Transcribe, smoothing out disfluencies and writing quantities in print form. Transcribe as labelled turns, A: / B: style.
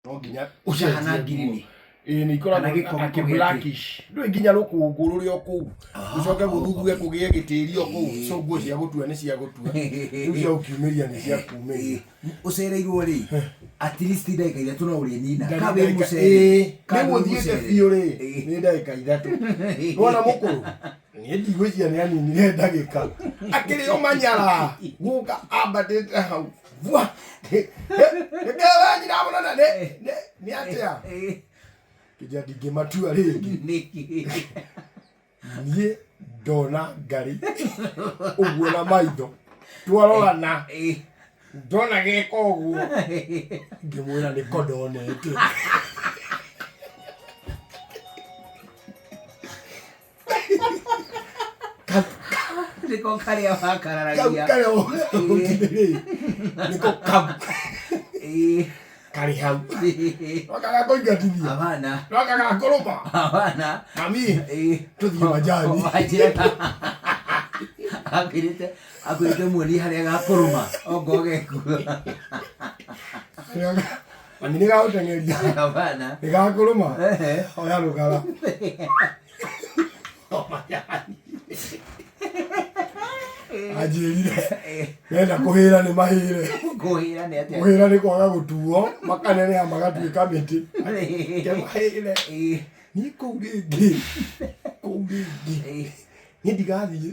A: No nginya
B: Ũcahana
A: ũcenjie nguo.
B: ngirini.
A: Ĩĩ nĩ ikoragwo
B: Kana gĩko
A: na
B: gĩko gĩa
A: blackish. Ndũĩ nginya rũkũngũ rũrĩ o kũu. Ũcoke gũthuthuke kũgĩe gĩtĩri o kũu. So nguo cia gũtua nĩ cia gũtua. Rĩu cia gũkiumĩria nĩ cia kumĩria.
B: Ũcereirwo rĩ, at least ndagĩka 3 no ũrĩnina. Ka wĩ
A: Ndagĩka-
B: mũcere.
A: Ĩĩ,
B: Ka
A: nĩ
B: wĩ
A: gũthiĩte
B: mũcere.
A: biũ rĩ,
B: Ĩĩ.
A: nĩ ndagĩka 3. Wona mũkũrũ? Niĩ ndigwĩciria nĩ aninire ndagĩka. Akĩrĩ o manyara. Gũka ambatĩte hau. Vua! Nĩkĩo mũnene nĩ nĩ atĩa?
B: Ĩĩ.
A: Kĩnja ndingĩmatua rĩngĩ.
B: Nĩkĩ?
A: Niĩ ndona ngarĩ ũguo na maitho. Twarorana
B: Ĩĩ.
A: ndona geka ũguo ngĩmwĩra nĩko ndonete.
B: Nĩko karĩa
A: Kau
B: wakararagia.
A: karĩa ũrĩ nĩko kau
B: Ĩĩ.
A: karĩ hau. Nokaga kũingatithia.
B: Hapana.
A: Nokaga kũrũma.
B: Hapana.
A: Mami,
B: Ĩĩ.
A: tũthiĩ majani.
B: Wanjĩra akwĩrĩte muonie harĩa gakũrũma ongo gekuo.
A: Mami nĩ gagũteng'eria.
B: Hapana.
A: Nĩ gakũrũma.
B: Ehe.
A: Oya rũgara. O majani. Anjĩrire menda kũhĩra nĩ mahĩre.
B: Kũhĩra nĩ atĩa?
A: Kũhĩra nĩ kwaga gũtuo makaneneha magatuĩka mĩtĩ. Ke mahĩre.
B: Ĩĩ.
A: Niĩ kũu rĩngĩ. Kũu rĩngĩ.
B: Ĩĩ.
A: Niĩ ndigathiĩ.